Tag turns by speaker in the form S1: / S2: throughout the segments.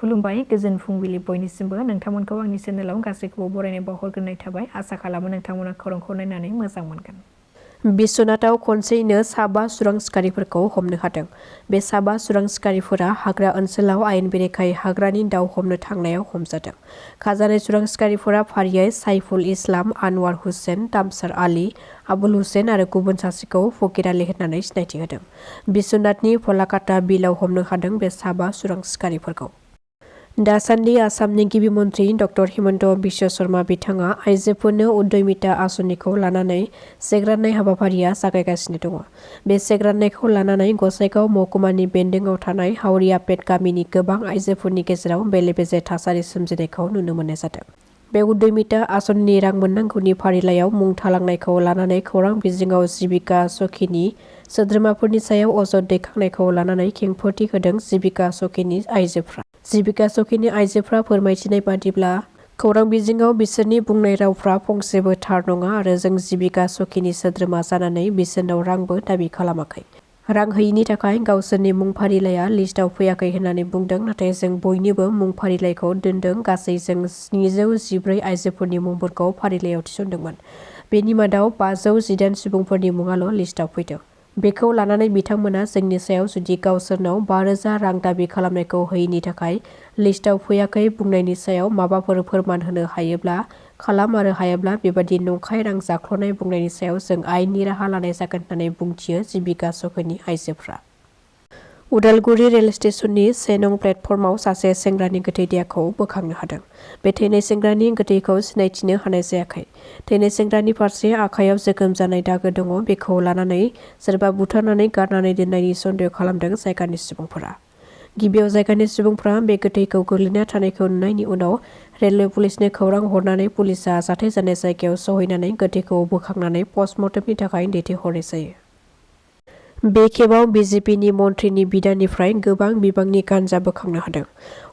S1: खुलुमबाय गोजोन फुंबिलि बयनिसिमबो नोंथांमोनखौ आंनि चेनेलाव गासैखौबो बरायनाय बावहरग्रोनाय थाबाय आसा खालामो नोंथांमोना खौरांखौ नायनानै मोजां मोनगोन। बिश्वनाथाव खनसेयैनो साबा सुरां सिखारिफोरखौ हमनो हादों। बे साबा सुरां सिखारिफोरा हाग्रा ओनसोलाव आयेन बेरेखायै हाग्रानि दाउ हमनो थांनायाव हमजादों। खाजानाय सुरां सिखारिफोरा फारियै साइफुल इस्लाम, आनवार हुसेन, तामसार आली, आबुल हुसेन आरो गुबुन सासेखौ फकीर आली होननानै सिनायथि होदों। बिश्वनाथनि फलाकाटा बिलाव हमनो हादों बे साबा सुरां सिखारिफोरखौ। दासान्दि आसामनि गिबि मन्त्रि डक्टर हिमन्त बिश्व शर्मा बिथाङा आइजोफोरनो उद्यमिता आसनिखौ लानानै चेक राननाय हाबाफारिया जागायगासिनो दङ। बे चेक राननायखौ लानानै गसाइगाव महकुमानि बेन्दोंआव थानाय हावरियापेट गामिनि गोबां आइजोफोरनि गेजेराव बेले-बेजे थासारि सोमजिनायखौ नुनो मोननाय जादों। बे उद्यमिता आसनिनि रां मोननांगौनि फारिलाइयाव मुं थालांनायखौ लानानै खौरां बिजोङाव जिबिका सखीनि सोद्रोमाफोरनि सायाव अजद दैखांनायखौ लानानै खेंफोरथि होदों जिबिका सखीनि आइजोफ्रा। जिबिका सखीनि आइजोफ्रा फोरमायथिनाय बादिब्ला खौरां बिजोङाव बिसोरनि बुंनाय रावफ्रा फंसेबो थार नङा आरो जों जिबिका सखीनि सोद्रोमा जानानै बिसोरनाव रांबो दाबि खालामाखै। रां होयिनि थाखाय गावसोरनि मुं फारिलाइया लिस्टआव फैयाखै होननानै बुंदों, नाथाय जों बयनिबो मुं फारिलाइखौ दोनदों। गासै जों 714 आइजोफोरनि मुंफोरखौ फारिलाइयाव थिसनदोंमोन। बेनि मादाव 518 सुबुंफोरनि मुङाल' लिस्टआव फैदों। बेखौ लानानै बिथांमोना जोंनि सायाव जुदि गावसोरनाव 5,000 रां दाबि खालामनायखौ होयिनि थाखाय लिस्टआव फैयाखै बुंनायनि सायाव माबाफोर फोरमान होनो हायोब्ला खालाम आरो हायाब्ला बेबादि नंखाय रां जाख्ल'नाय बुंनायनि सायाव जों आयेननि राहा लानाय जागोन होननानै बुंथियो जिबिका सखीनि आइजोफ्रा। उदालगुरि रेल स्टेशननि 1 नं प्लेटफर्माव सासे सेंग्रानि गोथै देहाखौ बोखांनो हादों। बे थैनाय सेंग्रानि गोथैखौ सिनायथिनो हानाय जायाखै। थैनाय सेंग्रानि फारसे आखायाव जोखोम जानाय दागो दङ। बेखौ लानानै सोरबा बुथारनानै गारनानै दोननायनि सन्देह खालामदों जायगानि सुबुंफोरा। गिबियाव जायगानि सुबुंफ्रा बे गोथैखौ गोग्लैना थानायखौ नुनायनि उनाव रेलवे पुलिसनो खौरां हरनानै पुलिसा जाथाय जानाय जायगायाव सहैनानै गोथैखौ बोखांनानै पस्टमर्टेमनि थाखाय दैथायहरनाय जायो। बे खेबाव बिजेपिनि मन्थ्रिनि बिदानिफ्राय गोबां बिबांनि गान्जा बोखांनो हादों।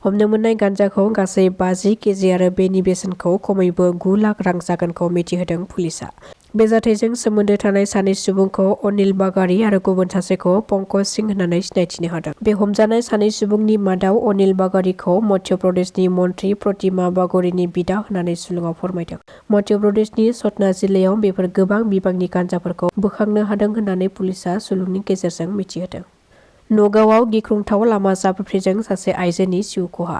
S1: हमनो मोननाय गान्जाखौ गासै 50 केजि आरो बेनि बेसेनखौ खमैबो 9 लाख रां जागोनखौ मिथिहोदों पुलिसा। बे जाथायजों सोमोन्दो थानाय सानै सुबुंखौ अनिल बागारी आरो गुबुन सासेखौ पंकज सिंह होननानै सिनायथिनो हादों। बे हमजानाय सानै सुबुंनि मादाव अनिल बागारीखौ मध्य प्रदेशनि मन्त्रि प्रतिमा बागरीनि बिदा होननानै सुलुङाव फोरमायदों। मध्य प्रदेशनि सतना जिल्लायाव बेफोर गोबां बिबांनि गान्जाफोरखौ बोखांनो हादों होननानै पुलिसा सुलुंनि गेजेरजों मिथिहोदों। नगावआव गिख्रंथाव लामा जाब्रबथायजों सासे आइजोनि जिउ खहा।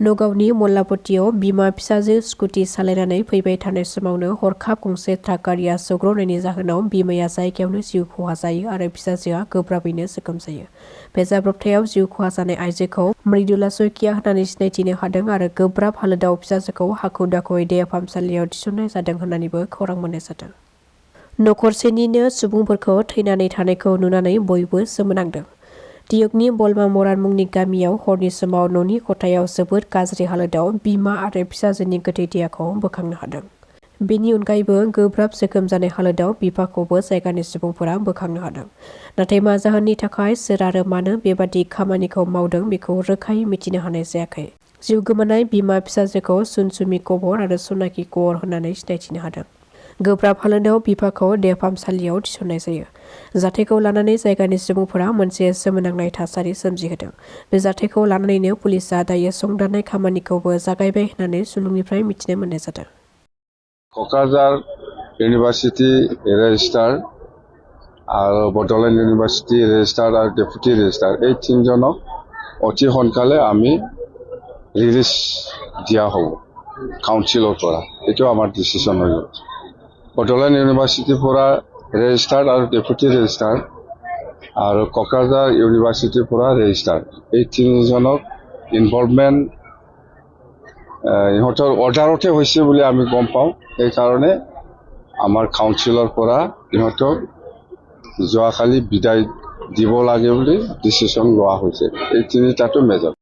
S1: नगावनि मल्लापट्टियाव बिमा फिसाजो स्कुटि सालायनानै फैबाय थानाय समावनो हरखाब गंसे ट्राक गारिया सौग्रावनायनि जाहोनाव बिमाया जायगायावनो जिउ खहा जायो आरो फिसाजोआ गोब्राबैनो जोखोम जायो। बे जाब्रबथायाव जिउ खहा जानाय आइजोखौ मृदुला सयकिया होननानै सिनायथिनो हादों आरो गोब्राब हालोदाव फिसाजोखौ हाखु-दाखुयै देहा फाहामसालियाव थिसननाय जादों होननानैबो खौरां मोननाय जादों। नखरसेनिनो सुबुंफोरखौ थैनानै थानायखौ नुनानै बयबो सोमोनांदों। दियुगनि बलमा मरान मुंनि गामियाव हरनि समाव न'नि खथायाव जोबोद गाज्रि हालोदाव बिमा आरो फिसाजोनि गोथै देहाखौ बोखांनो हादों। बेनि अनगायैबो गोब्राब जोखोम जानाय हालोदाव बिफाखौबो जायगानि सुबुंफोरा बोखांनो हादों। नाथाय मा जाहोननि थाखाय सोर आरो मानो बेबादि खामानिखौ मावदों बेखौ रोखायै मिथिनो हानाय जायाखै। जिउ गोमानाय बिमा फिसाजोखौ सुनसुमि कबर आरो सनाखि कवर होननानै सिनायथिनो हादों। गोब्राब हालोदाव बिफाखौ देहा फाहामसालियाव थिसननाय जायो। जाथायखौ लानानै जायगानि सुबुंफोरा मोनसे सोमोनांनाय थासारि सोमजिहोदों। बे जाथायखौ लानानैनो पुलिसा दायो संदाननाय खामानिखौबो जागायबाय होननानै सुलुंनिफ्राय मिथिनो मोननाय जादों।
S2: क'क्राझार इउनिभार्सिटी रेजिस्ट्रार আৰু বডোলেণ্ড ইউনিভাৰ্চিটি ৰেজিষ্ট্ৰাৰ আৰু ডেপুটি ৰেজিষ্ট্ৰাৰ এই তিনিজনক অতি সোনকালে আমি ৰিলিজ দিয়া হ'ব কাউন্সিলৰ পৰা। এইটো আমাৰ ডিচিশ্যন হৈ গ'ল। বডোলেণ্ড ইউনিভাৰ্চিটিৰ পৰা ৰেজিষ্ট্ৰাৰ আৰু ডেপুটি ৰেজিষ্ট্ৰাৰ আৰু কক্ৰাঝাৰ ইউনিভাৰ্চিটিৰ পৰা ৰেজিষ্ট্ৰাৰ এই তিনিজনক ইনভলভমেণ্ট ইহঁতৰ অৰ্ডাৰতে হৈছে বুলি আমি গম পাওঁ। সেইকাৰণে আমাৰ কাউন্সিলৰ পৰা ইহঁতক যোৱাকালি বিদায় দিব লাগে বুলি ডিচিশ্যন লোৱা হৈছে। এই তিনিটাটো মেজৰ।